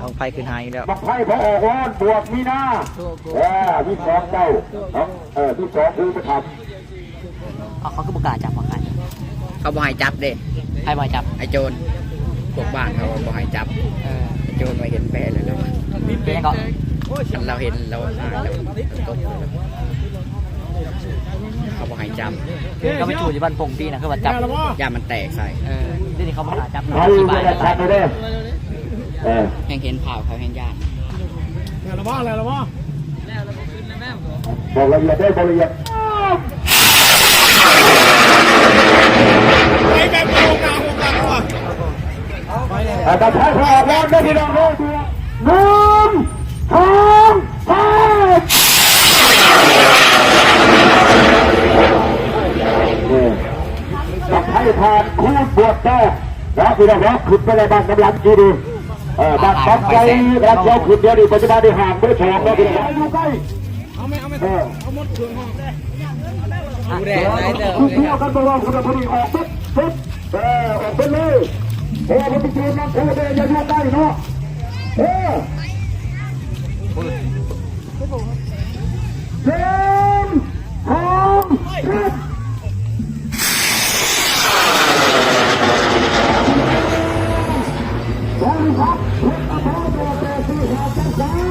ບັ້ງໄຟຂຶ້ນຫາອີກແລ້ວ ບັ້ງໄຟບໍ່ອອກຮ້ອນ ບວກມີນາ ເອີ ມີສອງເຈົ້າເນາະ ເອີ ມີສອງຜູ້ປະທັບ. ເອົາ ເຂົາຄືບໍ່ກ້າຈັບບັ້ງໄຟ? ເຂົາບໍ່ໃຫ້ຈັບເດ້. ໃຜບໍ່ໃຫ້ຈັບ? ໄອ້ໂຈນ. ພວກບ້ານເຂົາບໍ່ໃຫ້ຈັບ. ເອີ ໄອ້ໂຈນວ່າເຫັນແປແລ້ວ ເປັນຫຍັງເກາະ? ຄັນລາວເຫັນລາວ ລາວ ເຂົາບໍ່ໃຫ້ຈັບ. ຄືເຂົາໄປຈູດຢູ່ບ້ານປົງປີນະ ຄືວ່າຈັບ ຢ້ານມັນແຕກໃສ່. ເອີ ດຽວນີ້ເຂົາບໍ່ກ້າຈັບ ເຂົາຊິບາຍກັນຫຼາຍ. ເອີ ແຮ່ງເຫັນພາບເຂົາແຮ່ງຢ້ານ. ແລ້ວລະບໍ່? ແລ້ວລະບໍ່? ບອກລະອຽດເດີ ບອກລະອຽດ. ໄປແບບໂກງກາງໂກງກາງວ່ະ. ເອົາ ບັ້ງໄຟອອກແລ້ວເດີພີ່ນ້ອງເດີ. ໜຶ່ງ ສອງ ສາມ. ເອີ ບັ້ງໄຟຜ່ານຄູນບວກແຕ້ມເນາະ ພີ່ນ້ອງເນາະ. ຂຶ້ນໄປແລ້ວ ບ້ານກຳລັງຈີດີ ເອີ ບ້ານປັກໄຊ ກຳລັງເຈົ້າຂຶ້ນດຽວນີ້ ປັດຈຸບັນນີ້ຫ່າງເບີສອງເນາະ ພີ່ນ້ອງ. ຢູ່ໃກ້ ເອົາແມ່ ເອົາແມ່ ເອີ ເອົາໝົດເຄື່ອງຫ້ອງ. ຜູ້ແດງຫຼາຍເຕີບເລີຍ ຜູ້ດຽວກັນບໍ່ເວົ້າ ຜູ້ໃດຜູ້ນີ້ອອກເບິດ ເບິດ ເອີ ອອກເບິດເລີຍ. ເອີ ເພິ່ນໄປເຈີນຳຜູ້ໃດ ຢ່າຢູ່ໃກ້ເນາະ. ເອີ ເກມຂອງເພດ ບໍລິສັດເພດນະຄອນ ແປດສິບຫ້າ ຈຳກັດ.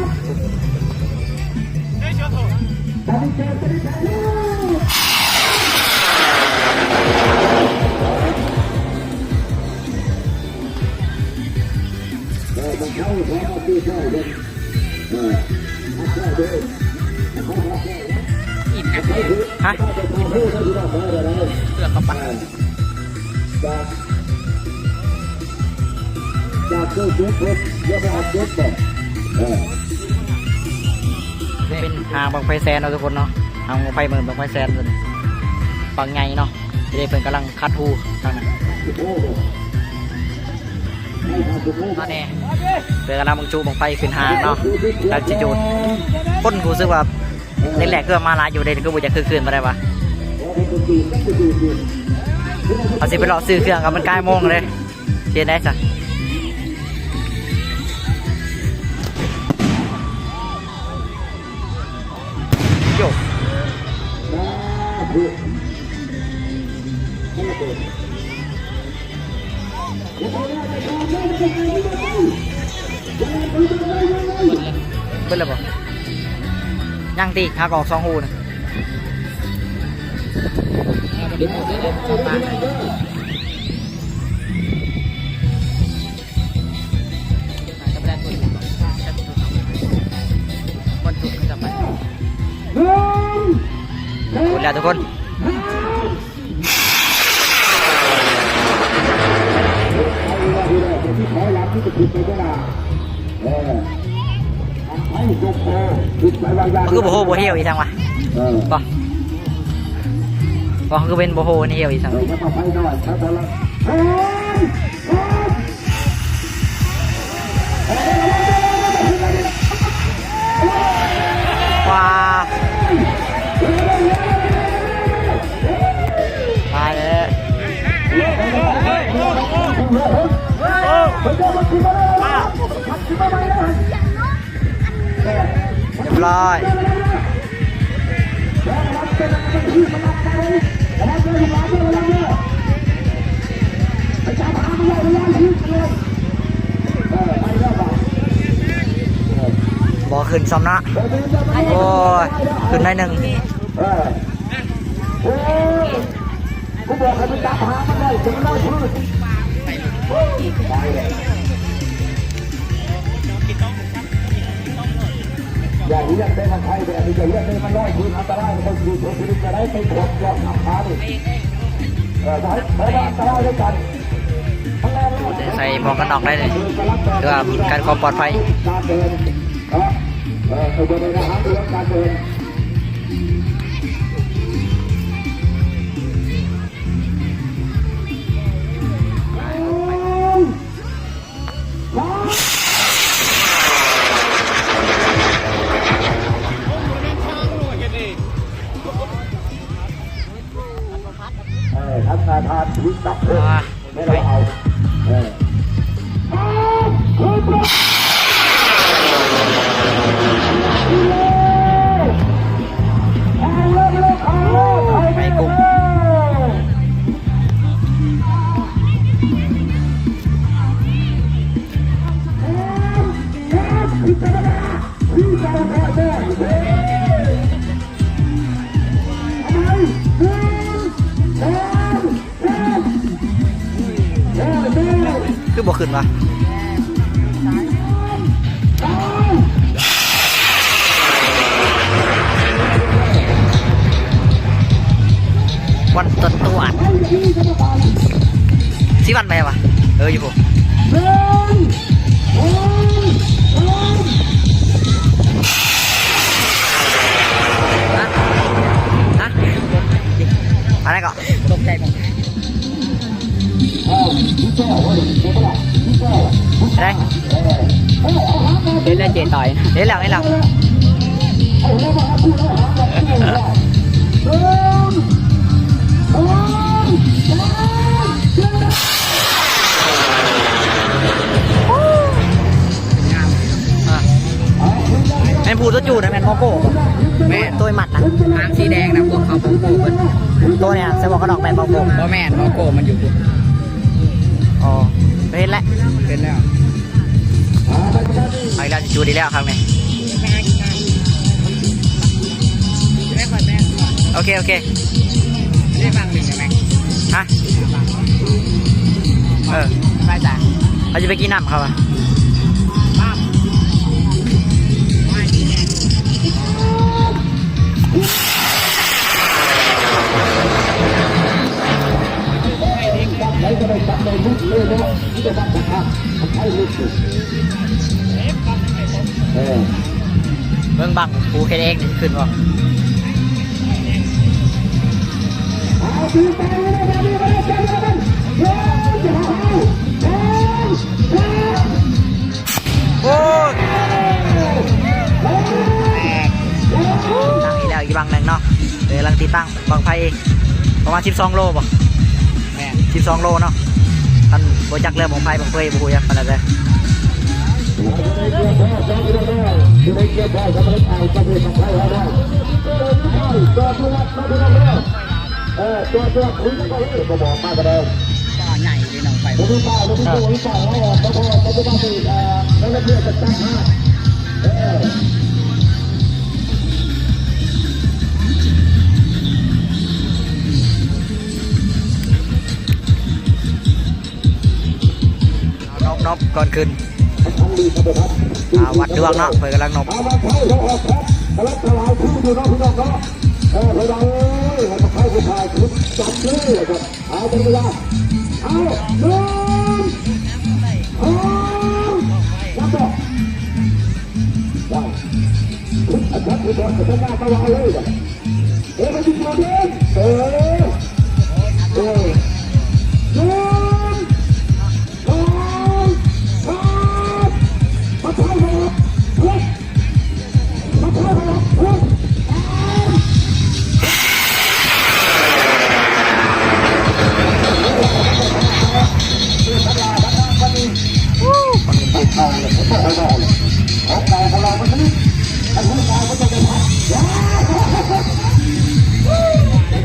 ຕອນນີ້ເກມໄປທີ່ໄທແລ້ວ. ອີກນະ ຮະ ເພື່ອເຂົ້າໄປ ຈາກ ຈາກເຈົ້າເຈັບເພິ່ນ ແລ້ວໄປເອົາເຈັບບໍ່ ເອີ ເປັນຫາງບັ້ງໄຟແສນເນາະທຸກຄົນເນາະ ຫາງບັ້ງໄຟເໝິນ ບັ້ງໄຟແສນເພິ່ນ ບັ້ງໃຫຍ່ເນາະ ທີ່ເພິ່ນກຳລັງຂັດຫູທາງນັ້ນ. ຕອນນີ້ເພິ່ນກຳລັງບັ້ງຈຸບັ້ງໄຟຂຶ້ນຫາງເນາະ ກຳລັງຊິຈູດ ຄົນຮູ້ສຶກວ່າແລກໆ ຄືວ່າມາຫຼາຍຢູ່ເດ້ ຄືບໍ່ຢາກຄຶກຄື້ນປານໃດວະ ເຮົາຊິໄປເລາະຊື້ເຄື່ອງກັບມັນກາຍໂມງເດ້ ເຮັດໄດ້ຊະ. ໂຢ ເບິດແລ້ວບໍ່? ຍັງຕິ ຫາກອອກສອງຮູນະ. ໝົດແລ້ວທຸກຄົນ ມັນຄືບໍ່ໂຮບໍ່ຮຽວອີ່ສັງວະ ເອີ ບໍ່ ບໍ່ ຄືເປັນບໍ່ໂຮນີ້ຮຽວອີ່ສັງ ເອີ ຍັງມາໄຟໜ້ອຍ ໄຟບໍ່ລະ ວ້າ ຕາຍແລ້ວ ຮຽບຮ້ອຍ ບໍ່ຂຶ້ນຊ້ຳນະ ໂອ້ຍ ຂຶ້ນໜ້ອຍໜຶ່ງ. ຢ່າຮຽກເດ້ ມັນໄທແບບນີ້ ຢ່າຮຽກເດ້ ມັນລອຍຄືນ ອັນຕະລາຍ ມັນກໍຄືນ ເພິ່ນຈະໄດ້ໄປຂອບຈອດນຳພານີ້ ເອີ ບໍ່ໃຫ້ ບໍ່ໃຫ້ອັນຕະລາຍດ້ວຍກັນ ໃສ່ໝວກກັນນັອກໄດ້ເລີຍ ເພື່ອການຄວາມປອດໄພ. ການເດີນ ເນາະ ເອີ ເອີ ເບິ່ງໄດ້ນະ ເລື່ອງການເດີນ ເອີ ທັງນາທານ ທະວີສັກ ເອີ ແມ່ນລາວ ເອີ ໄປກຸ້ງ ຄືບໍ່ຂຶ້ນວະ? ວັນຕົວໆ ຊິວັນໄປວະ? ເອີ ຢູ່ພຸ້ນ ຮະ? ຮະ? ອັນນັ້ນກໍຕົກໃຈ ໄດ້ ເຫັນແລ້ວເຈຕ່ອຍ ເຫັນແລ້ວ ເຫັນແລ້ວ ແມ່ນຜູ້ຕົວຈູນະ ແມ່ນມໍໂກ້ບໍ່? ແມ່ນ ໂຕມັດນະ ຫາງສີແດງນະ ພວກເຂົາມໍໂກ້ເບິດ. ໂຕນີ້ໃສ່ໝວກກັນນັອກແມ່ນມໍໂກ້? ບໍ່ແມ່ນ ມໍໂກ້ມັນຢູ່ພຸ້ນ. ອໍ ເຫັນແລ້ວ ເຫັນແລ້ວ ໄປແລ້ວ ຈູດອີກແລ້ວຄັ້ງນີ້. ໂອເຄ ໂອເຄ ໄດ້ບັ້ງໜຶ່ງໄດ້ໄໝ? ຮະ? ເອີ ໄປຈ້າ ເຂົາຈະໄປກິນນ້ຳເຂົາວ່າ. ເບິ່ງບັ້ງພູເຄເອັກນີ້ຂຶ້ນບໍ່? ໂອ້ຍ ຕັ້ງອີກແລ້ວ ອີກບັ້ງໜຶ່ງເນາະ ເອີ ກຳລັງຕິດຕັ້ງ. ບັ້ງໄຟປະມານສິບສອງໂລບໍ່? ແມ່ນ ສິບສອງໂລເນາະ. ຄັນບໍ່ຈັກເລື່ອງບັ້ງໄຟບັ້ງເຟຍບໍ່ຮູ້ຫຍັງປານໃດເດີ. ເອີ ຕົວຕົວຄຸນກໍເອີ ກໍບອກມາກໍໄດ້ ປ່າໃຫຍ່ເດ້ ໜອງໄຟ ບໍ່ມີປ່າ ບໍ່ມີຕົວ ມີປ່າ ເອີ ບໍ່ພໍ ປັດຈຸບັນນີ້ ເອີ ໃນລະບຽບຈັດຕັ້ງມາ ເອີ ເອົານົບ ນົບກ່ອນຂຶ້ນ ອ່າ ວັດດວງເນາະ ເພິ່ນກຳລັງນົບ ເອີ ເພິ່ນວ່າ ໂອ້ຍ ໃຫ້ມາໄຟຜູ້ຊາຍຂຶ້ນຈັບເລີຍວ່າຊັ້ນ. ເອົາ ເປັນເວລາ ເອົາ ໜຶ່ງ ສອງ ນັບຕໍ່ ໄດ້ ອາຈານຜູ້ບອກສະຫຍາມາວ່າເລີຍ ເອີ ມາຢູ່ໂຕເດີມ ເອີ ເອີ ໜຶ່ງ ສອງ ສາມ ມາເຂົ້າມາ ມາເຂົ້າມາ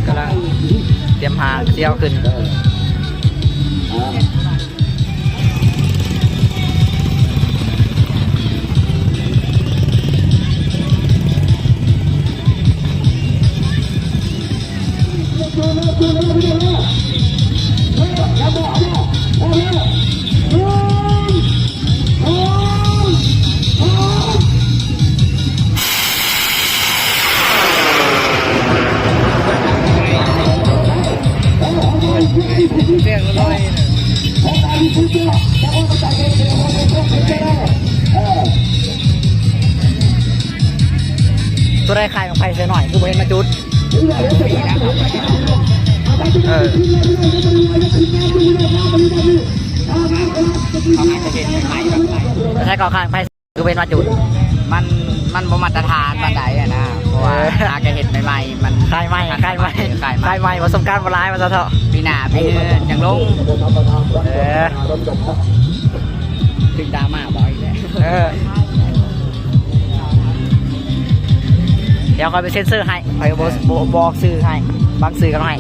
ກຳລັງຕຽມຫາງຊິເອົາຂຶ້ນ. ໂຕໃດຂາຍບັ້ງໄຟໃສ່ໜ້ອຍ ຄືບໍ່ເຫັນມາຈຸດ? ເອີ ໃສ່ກໍຂາຍໄຟ ຄືເຫັນວ່າຈຸດ ມັນ ມັນບໍ່ມາດຕະຖານປານໃດຫັ້ນນະ ເພາະວ່າ ເອີ ຫາກະເຮັດໃໝ່ໆ ມັນຂາຍໃໝ່ ຂາຍໃໝ່ ຂາຍໃໝ່ ປະສົບການບໍ່ຫຼາຍວ່າຊັ້ນເຖາະ ປີໜ້າປີອື່ນຈັ່ງລົງ ເອີ ຖືກດາມາບໍ່ອີກແລ້ວ ເອີ ດຽວຂ້ອຍໄປເຊັນເຊີໃຫ້ ຂ້ອຍບໍ່ ບໍ່ ບໍ່ອອກຊື່ໃຫ້ ບາງຊື່ກໍໃຫ້.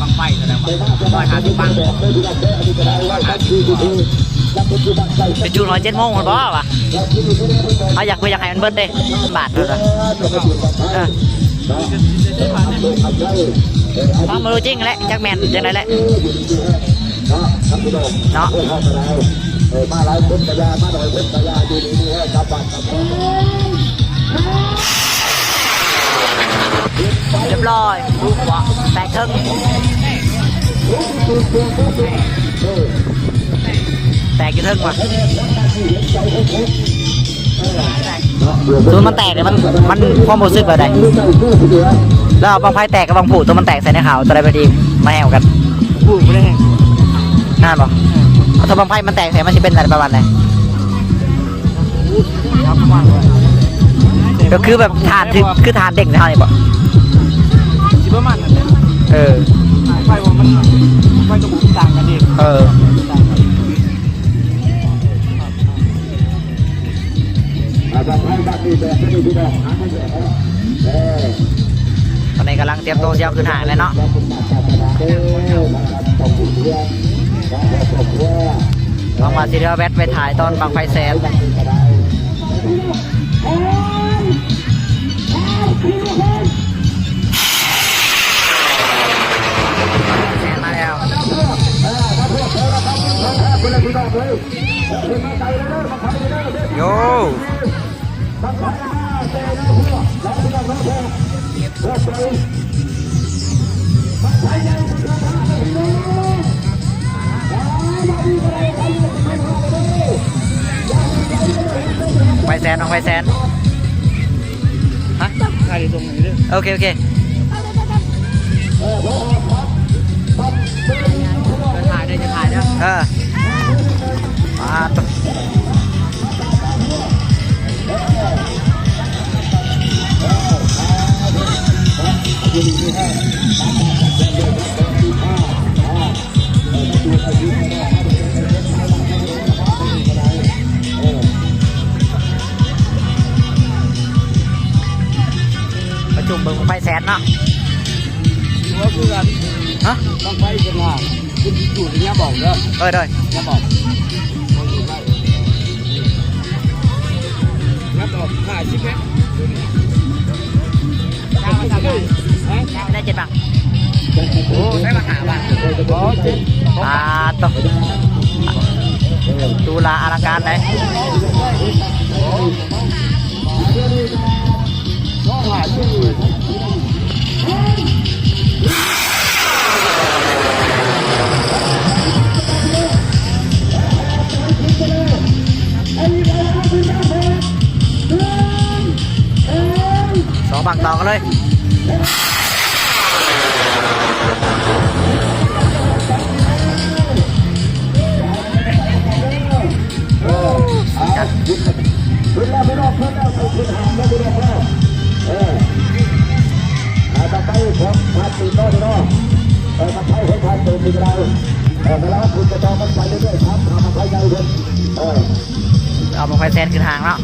ບັ້ງໄຟເທົ່າໃດວະ ຮ້ອຍຫ້າສິບບັ້ງ ຮ້ອຍຫ້າສິບ ໄປຈູດຮອດເຈັດໂມງພຸ້ນບໍ່ວະ? ເຮົາຢາກ ບໍ່ຢາກໃຫ້ມັນເບິດເດ້ ບາດເນາະ ເອີ ຟັງບໍ່ຮູ້ຈິງແຫຼະ ຈັກແມ່ນຈັ່ງໃດແຫຼະ ເນາະ ເອີ ມາຫຼາຍຄົນກະຢ່າ ມາໜ້ອຍຄົນກະຢ່າ ຢູ່ດີມີແຮງ ກັບບ້ານກັບເມືອງ. ຮຽບຮ້ອຍ ແຕກເທິງ ແຕກຢູ່ເທິງວ່ະ. ໂຕມັນແຕກນີ້ ມັນ ມັນຄວາມຮູ້ສຶກແບບໃດ? ແລ້ວບັ້ງໄຟແຕກກັບບັ້ງຜຸ ໂຕມັນແຕກໃສ່ໃນຂ່າວ ໂຕໃດມັນຊິມາແຮງກວ່າກັນ? ຜຸບໍ່ໄດ້ແຮງ ຫັ້ນບໍ່? ເອີ ຖ້າບັ້ງໄຟມັນແຕກໃສ່ ມັນຊິເປັນປະມານໃດ? ກໍຄືແບບຖ່ານ ຄື ຄືຖ່ານເດ້ງໃສ່ເຮົານີ້ບໍ່? ຊິປະມານນັ້ນແຫຼະ ເອີ ໄຟວ່າມັນ ໄຟກັບຜຸຕ່າງກັນເດ້ ເອີ ຕອນນີ້ກຳລັງຕຽມໂຕຊິເອົາຂຶ້ນຫ້າງແລ້ວເນາະ. ຫວັງວ່າຊິເຫຼືອແບັດໄປຖ່າຍຕອນບັ້ງໄຟແສນ. ແສນມາແລ້ວ. ໂຢ. ນ້ອງໄພແສນ ຮະ ຖ່າຍຢູ່ຕົງນີ້ເດີ ໂອເຄ ໂອເຄ ຈະຖ່າຍເດີ ຈະຖ່າຍເດີ ເອີ ປາດໂທ້. ປະຊຸມເບິ່ງບັ້ງໄຟແສນເນາະ ຫົວຄືກັນ ຮະ ບັ້ງໄຟເປັນຫາງ ຂຶ້ນທີ່ຈູດເນຍບອກເດີ ເອີ ໂດຍ ເນຍບອກ ເນຍບອກ ຫ້າສິບແມັດ ໄດ້ເຈັດບັ້ງ ໂອ້ ໃຊ້ມາຫ້າບັ້ງ ໂອ້ ເຈັດ ປາດໂທ້ ຫຼູຫຼາອະລັງການເດ້ ສອງບັ້ງຕໍ່ກັນເລີຍ ຂຶ້ນແລ້ວພີ່ນ້ອງ ຂຶ້ນແລ້ວ ຂຶ້ນຫາງແລ້ວພີ່ນ້ອງເດີ ເອີ ອ່າ ຕໍ່ໄປຂອງພັນຕີນເນາະພີ່ນ້ອງ ເອີ ມາໄທຂອງພັນຕີນຄືເກົ່າ ເອີ ເວລາຂຶ້ນກະຕໍ່ມັນໄປເລື້ອຍໆ ຄັບ ເອົາມາໄທໃຫຍ່ເພິ່ນ ເອີ ເອົາມາໄຟແສນຂຶ້ນຫາງເນາະ.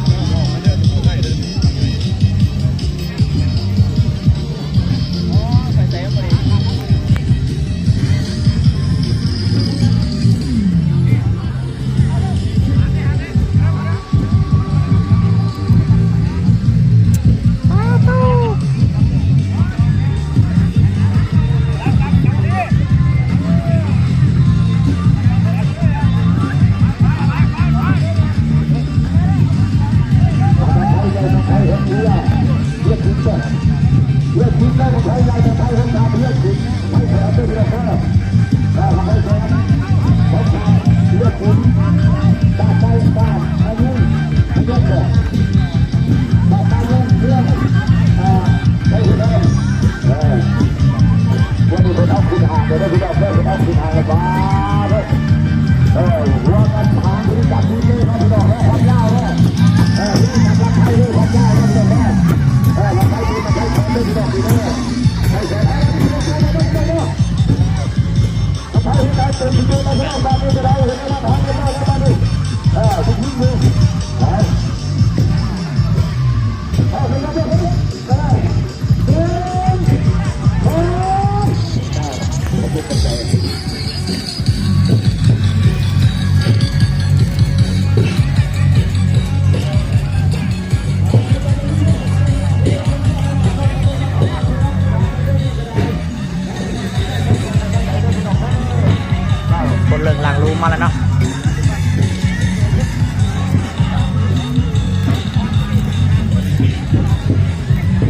ຄົນເລີ່ມຫຼັ່ງຫຼູມມາແລ້ວເນາະ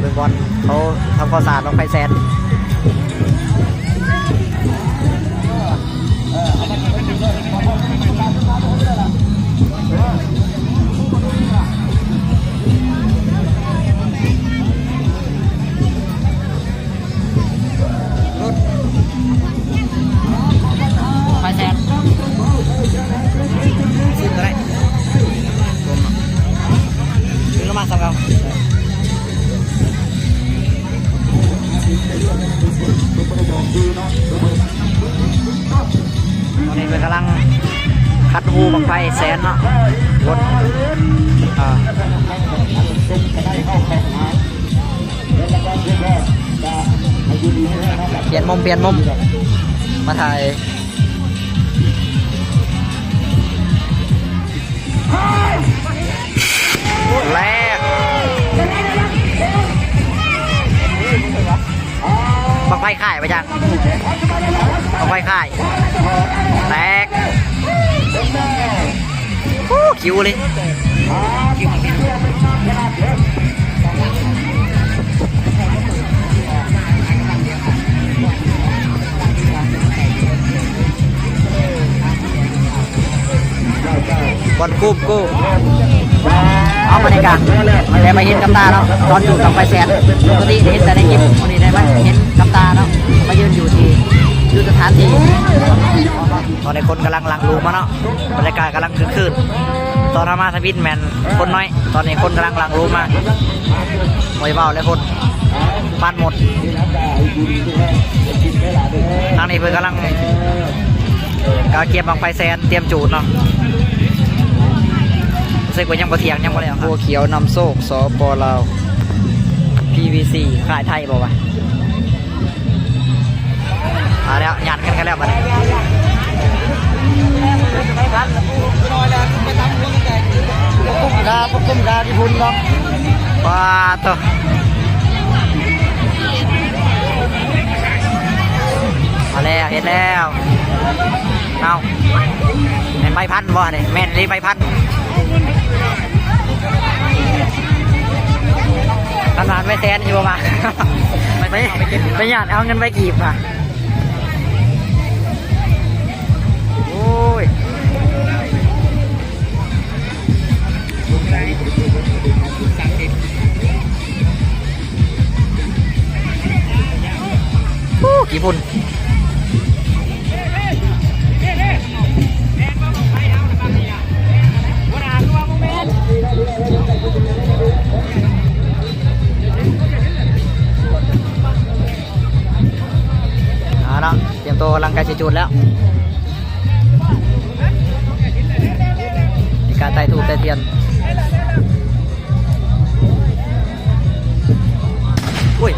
ເບິ່ງບ່ອນເຂົາທຳຄວາມສະອາດບັ້ງໄຟແສນ. ໄຟແສນ ຊື້ກໍໄດ້ ຊື້ລະມາຊຳເກົ່າ. ຕອນນີ້ເພິ່ນກຳລັງຄັດຮູບັ້ງໄຟແສນເນາະ ກົດ ອ່າ ປ່ຽນມຸມ ປ່ຽນມຸມ ມາຖ່າຍ ແລກ ບັ້ງໄຟຄ້າຍວ່າຈັ່ງ ບັ້ງໄຟຄ້າຍ ແຕກ ໂອ້ ຄິວເລີຍ ບ່ອນກູບກູ. ເອົາ ບັນຍາກາດ ໄດ້ມາເຫັນກັບຕາເນາະ ຕອນຈູດບັ້ງໄຟແສນ. ປົກກະຕິເຫັນແຕ່ໃນຄລິບ, ມື້ນີ້ໄດ້ມາເຫັນກັບຕາເນາະ ມາຢືນຢູ່ທີ່ ຢູ່ສະຖານທີ່. ຕອນນີ້ຄົນກຳລັງຫຼັ່ງໂຫຼມມາເນາະ, ບັນຍາກາດກຳລັງຄຶກຄື້ນ. ຕອນເຮົາມາທຳອິດແມ່ນຄົນໜ້ອຍ, ຕອນນີ້ຄົນກຳລັງຫຼັ່ງໂຫຼມມາ. ບໍ່ໄດ້ເວົ້າເລີຍ, ຄົນປານໝົດ. ທາງນີ້ເພິ່ນກຳລັງ ກະກຽມບັ້ງໄຟແສນ ຕຽມຈູດເນາະ. ຮູ້ສຶກວ່າຍັງບໍ່ທ່ຽງ ຍັງບໍ່ແລ້ວ. ບົວຂຽວນຳໂຊກ ສປ ລາວ ພີວີຊີ ຄ້າຍໄທບໍ່ວະ? ມາແລ້ວ ຍາດກັນແລ້ວບັດນີ້. ບໍ່ກຸ້ມຄ່າ ບໍ່ກຸ້ມຄ່າທີ່ພຸ້ນເນາະ. ປາດໂທ້ ມາແລ້ວ ເຫັນແລ້ວ. ເອົ້າ ແມ່ນໃບພັນບໍ່ນີ້? ແມ່ນອີ່ຫຼີ ໃບພັນ. ຄັນວ່າໃບແສນຊິບໍ່ມາ ໄປ ໄປຍາດເອົາເງິນໃບກີບມາ. ໂອ້ຍ ໂອ້ ຂີ້ຝຸ່ນ. ເອົາລະ ຕຽມໂຕ ກຳລັງໃກ້ຊິຈູດແລ້ວ. ມີການໄຕ້ທູບໄຕ້ທຽນ. ໂອ້ຍ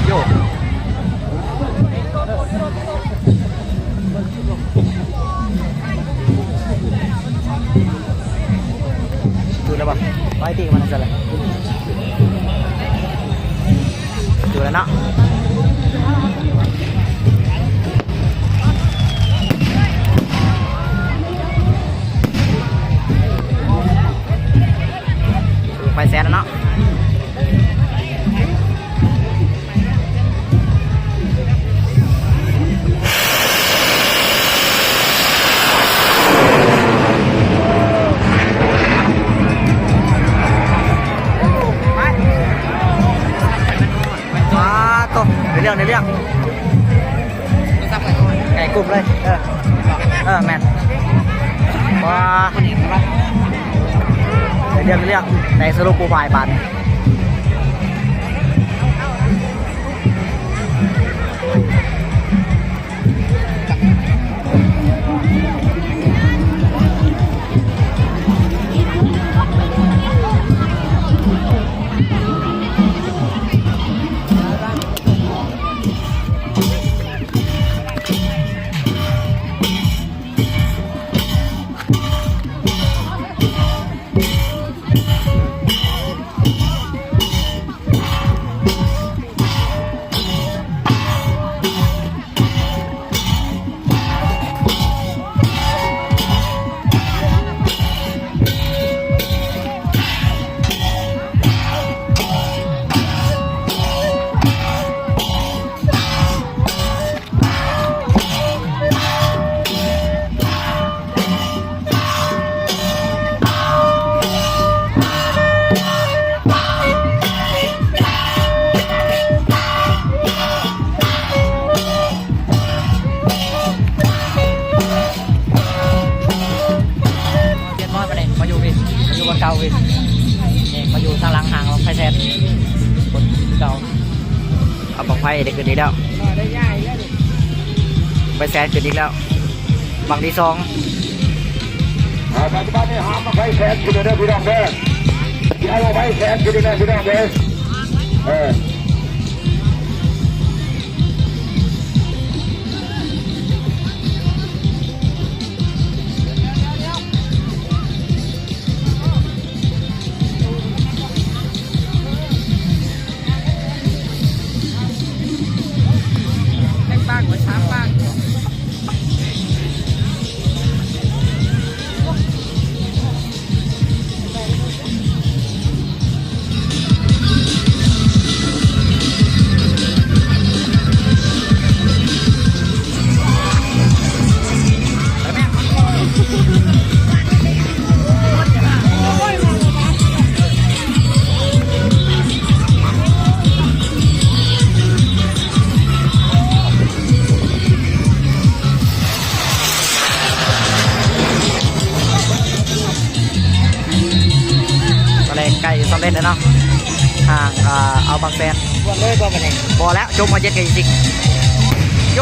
ໂຍ ຈູດແລ້ວບໍ່? ໄປຕີມັນຊັ້ນລະ. ຢູ່ແລ້ວເນາະ ໄຟແສນແລ້ວເນາະ. ປາດໂທ້ ໃນເລື່ອງ ໃນເລື່ອງ ໃກ້ກຸ້ມເລີຍ. ເອີ ເອີ ແມ່ນ. ປາດ ໃນເລື່ອງ ໃນເລື່ອງ ໃນສະຫຼຸບໂປຣໄຟລ໌ບາດນີ້. ຮຽບຮ້ອຍບາດນີ້ ມາຢູ່ພີ້ ມາຢູ່ບ່ອນເກົ່າພີ້ ນີ້ ມາຢູ່ທາງຫຼັງຫ້າງບັ້ງໄຟແສນ ຄົນຄືເກົ່າ. ເອົາ ບັ້ງໄຟໄດ້ຂຶ້ນອີກແລ້ວ ໄຟແສນຂຶ້ນອີກແລ້ວ ບັ້ງທີສອງ. ອ່າ ປັດຈຸບັນນີ້ຫ້າມບັ້ງໄຟແສນຂຶ້ນເດີພີ່ນ້ອງເດີ ຊິເອົາບັ້ງໄຟແສນຂຶ້ນເດີພີ່ນ້ອງເດີ ເອີ. ແຕ່ງບ້ານ ໄວ້ສາມບ້ານ. ເປັນແລ້ວເນາະ ຫາກ ເອີ ເອົາບາງແສນ ບວກເລີຍບໍ່ບັດນີ້? ບໍ່ແລ້ວ ຈົບ ມ.ເຈັດ ກໍອີກ ໂຢ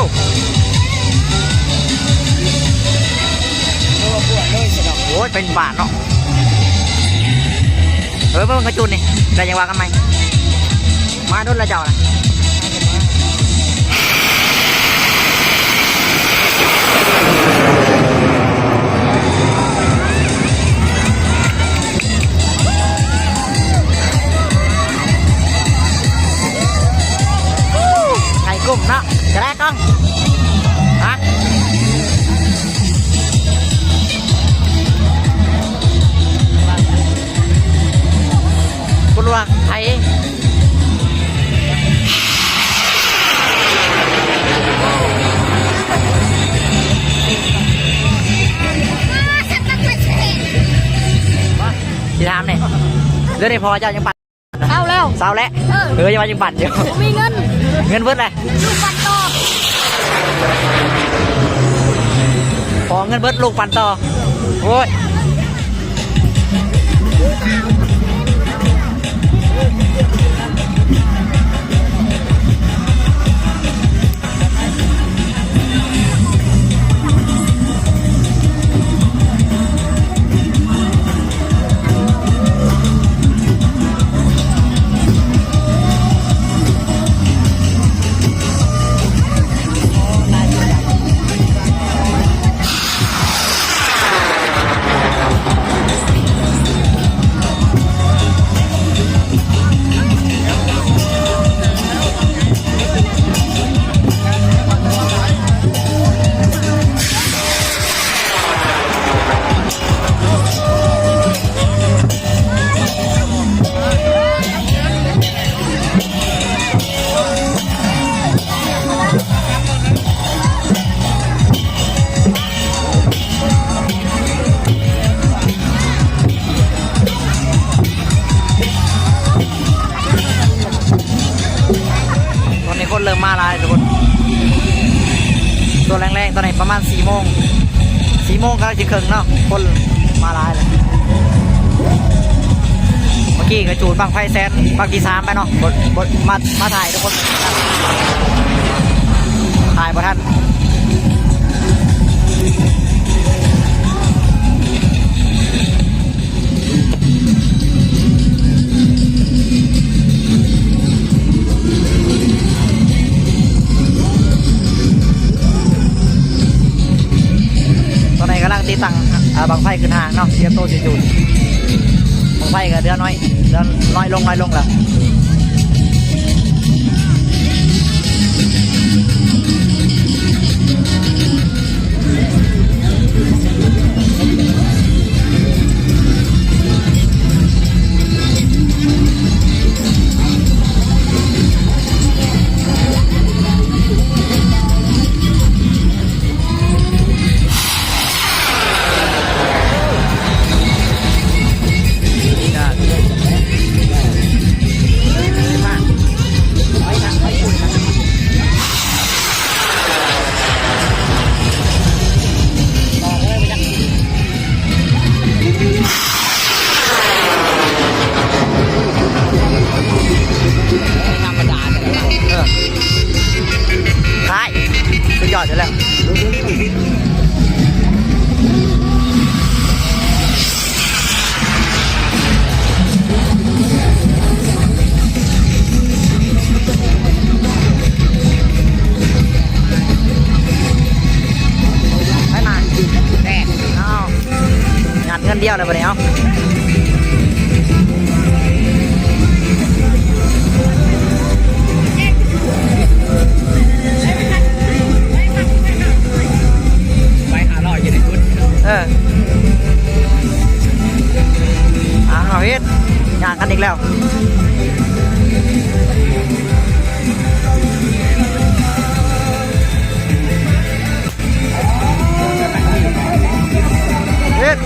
ເອີ ບວກເລີຍຊະດອກ. ໂອ້ຍ ເປັນບາດເນາະ. ເອີ ເບິ່ງກະຈຸນນີ້ ແລ້ວຈັ່ງວ່າກັນໃໝ່. ມາດົນລະເຈົ້ານະ. ໄກ່ກຸ້ມເນາະ ຈະໄດ້ກ້ອງ ຮະ ບໍ່ຮູ້ວ່າໃຜ. ຊິຖາມແດ່ ເລື່ອງໃນພໍ່ເຈົ້າຍັງປັ່ນ ເຊົາແລ້ວ ເຊົາແລ້ວ ເອີ ເອີ ຍັງວ່າຍັງປັ່ນຢູ່ ບໍ່ມີເງິນ ເງິນເບິດແລ້ວ ລູກປັ່ນຕໍ່ ພໍເງິນເບິດ ລູກປັ່ນຕໍ່ ໂອ້ຍ. ຕອນນີ້ຄົນເລີ່ມມາຫຼາຍທຸກຄົນ ຊ່ວງແລງໆ ຕອນນີ້ປະມານສີ່ໂມງ ສີ່ໂມງກຳລັງຊິເຄິ່ງເນາະ ຄົນມາຫຼາຍແລ້ວ. ເມື່ອກີ້ກະຈູດບັ້ງໄຟແສນບັ້ງທີສາມໄປເນາະ ບໍ່ ບໍ່ ມາ ມາຖ່າຍທຸກຄົນ ຖ່າຍບໍ່ທັນ. ຕອນນີ້ກຳລັງຕິດຕັ້ງ ເອີ ບັ້ງໄຟຂຶ້ນຫ້າງເນາະ ຕຽມໂຕຊິຈູດ ບັ້ງໄຟກໍເຫຼືອໜ້ອຍ ເຫຼືອໜ້ອຍລົງ ໜ້ອຍລົງແລ້ວ. ທ້າຍ ສຸດຍອດຢູ່ແລ້ວ. ໄປມາ ແດດ ເອົາ ຫຍັດເງິນດຽວແລ້ວບັດນີ້ ເອົາ ໄປຫ້າຮ້ອຍຢູ່ໃນກຸດ ເອີ ອ້າວ ເຮັດຫຍັງກັນອີກແລ້ວ. ເຮັດ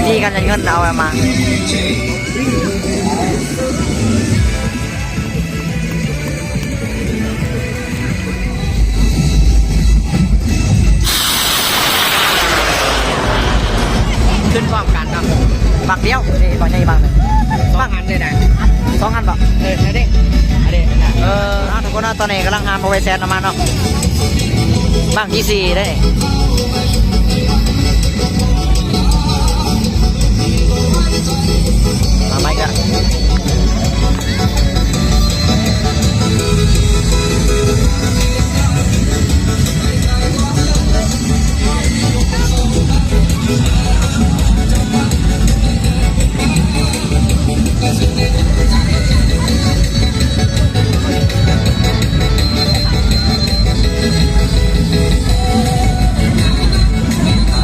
ຕີກັນຢ່າງເງິນເອົາມາ. ດຽວ ນີ້ບັ້ງໃຫຍ່ບັ້ງໜຶ່ງ ສອງອັນເດ້ນະ ສອງອັນບໍ? ເອີ ອັນນີ້ ອັນນີ້ນະ ເອີ ເອົາ ທຸກຄົນເນາະ ຕອນນີ້ກຳລັງຫາມາໄວ້ແຊນນ້ຳມັນເນາະ ບັ້ງທີສີ່ເດ້ ມາໃໝ່ກະ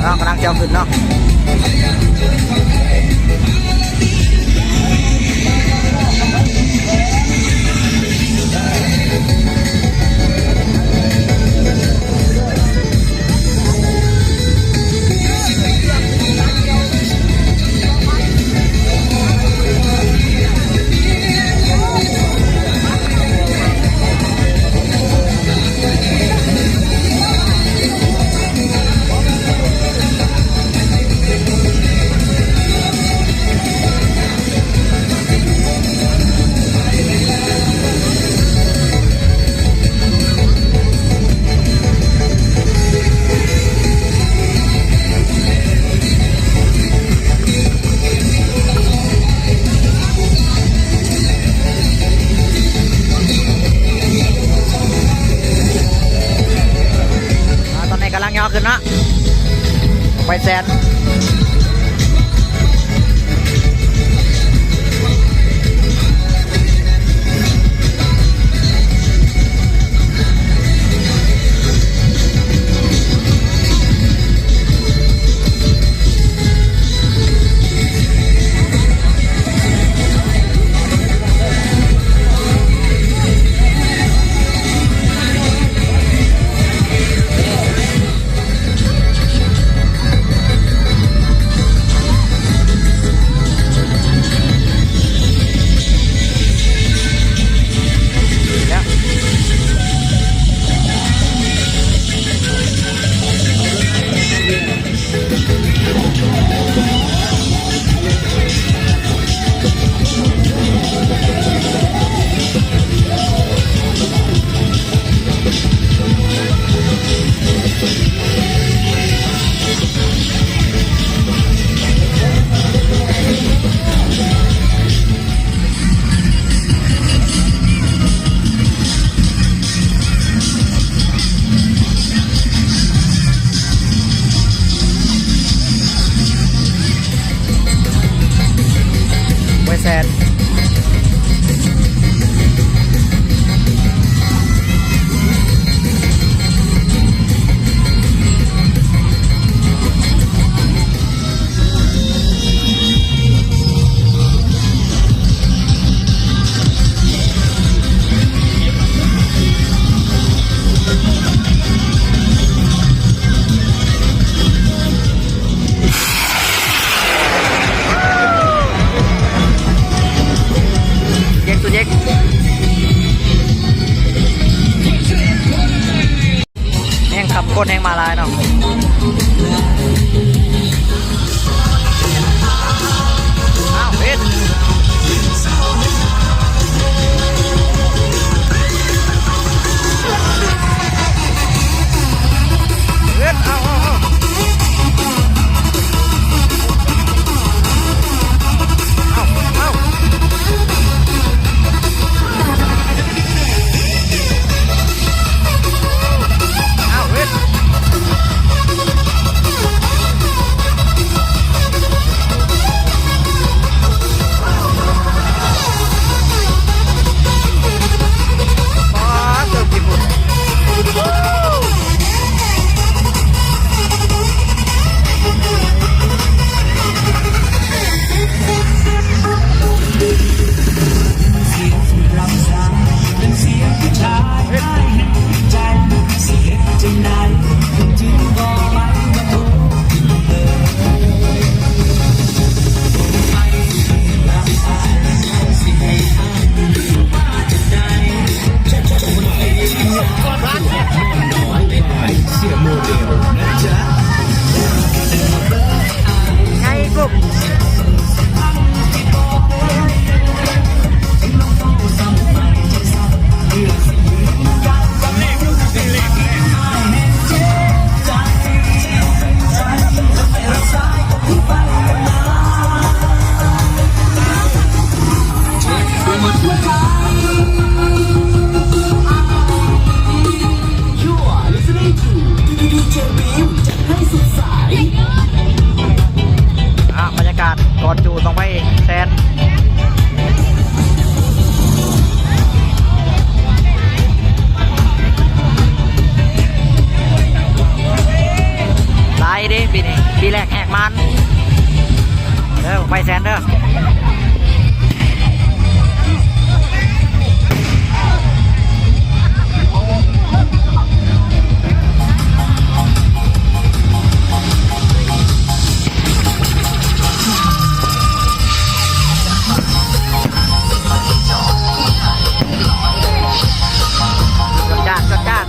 ເນາະ ກຳລັງຈະເອົາຂຶ້ນເນາະ. ອ່າ ຕອນນີ້ກຳລັງຍໍຂຶ້ນເນາະ ໄປແຊນ. ແຮງຄຳ ຄົນແຮງມາຫຼາຍເນາະ. ອ້າວ ເຮັດ ເຮັດ ເອົາ ເອົາ ເອົາ ເອົາ ເອົາ ເຮັດ ເ ແສນເດີ. ຈັດຈ້ານ ຈັດຈ້ານ.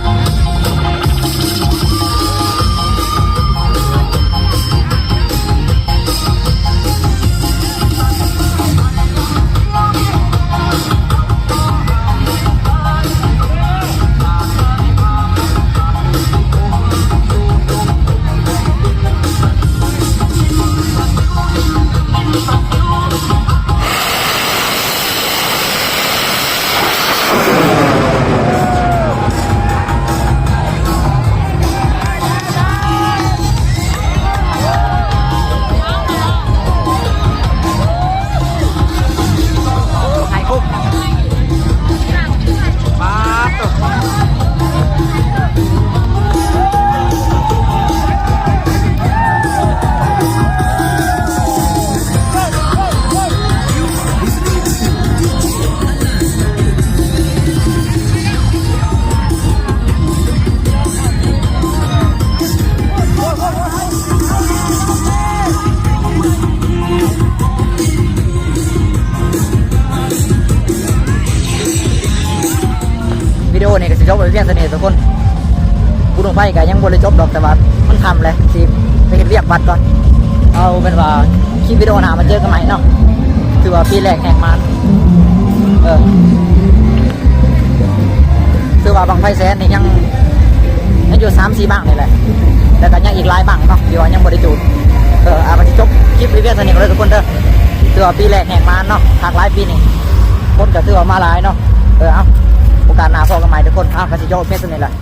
ວິດີໂອນີ້ກໍຊິຈົບໄປພຽງເທົ່ານີ້ທຸກຄົນ. ບຸນບັ້ງໄຟກໍຍັງບໍ່ໄດ້ຈົບດອກ ແຕ່ວ່າມັນຄ່ຳແລ້ວ ຊິໄປເຮັດວຽກວັດກ່ອນ. ເອົາເປັນວ່າຄລິບວິດີໂອໜ້າມາເຈີກັນໃໝ່ເນາະ. ຖືວ່າປີແລກແຫກໝານ ເອີ ຖືວ່າບັ້ງໄຟແສນນີ້ຍັງ ຍັງຢູ່ສາມສີ່ບັ້ງນີ້ແຫຼະ ແລ້ວກໍຍັງອີກຫຼາຍບັ້ງເນາະ ທີ່ວ່າຍັງບໍ່ໄດ້ຈູດ. ເອີ ອາ ກໍຊິຈົບຄລິບໄປພຽງເທົ່ານີ້ເດີທຸກຄົນເດີ. ຖືວ່າປີແລກແຫກໝານເນາະ ຄັກຫຼາຍປີນີ້ ຄົນກໍຖືວ່າມາຫຼາຍເນາະ. ເອີ ເອົາ ໂອກາດໜ້າພໍ້ກັນໃໝ່ທຸກຄົນ. ເອົາ ກໍຊິຈົບພຽງເທົ່ານີ້ແຫຼະ.